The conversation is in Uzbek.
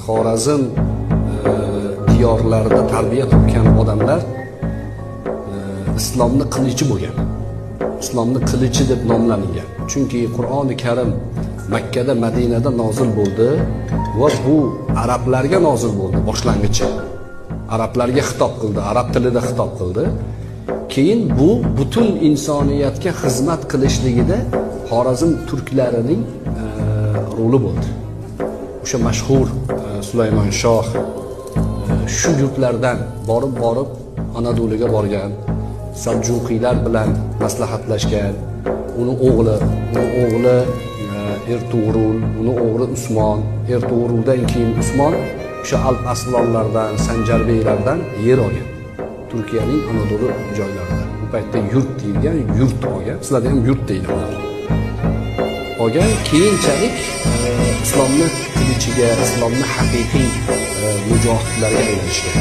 Xorazm diyorlarida tarbiya topgan odamlar islomni qilichi bo'lgan. Islomni qilichi deb nomlangan. Chunki Qur'oni Karim Makkada, Madinada nozil bo'ldi va bu arablarga nozil bo'ldi boshlang'ichi. Arablarga xitob qildi, arab tilida xitob qildi. Keyin bu butun insoniyatga xizmat qilishligida Xorazm turklarining roli bo'ldi. O'sha mashhur Sulaymon shoh shu yurtlardan borib-borib Anadoluga borgan, Saljuqiylar bilan maslahatlashgan, uni o'g'li Ertug'rul, uni o'g'li Usmon, Ertug'ruldan keyin Usmon o'sha Alp Arslonlardan, Sanjarbeylardan yer olgan. Turkiyaning Anadolu joylarida. U paytda yurt deyilgan, yurt olgan. Sizlarda ham yurt deydi hozir. Olgan, keyinchalik islomni qilichiga, islomni haqiqiy mujohidlarga aylanishgan.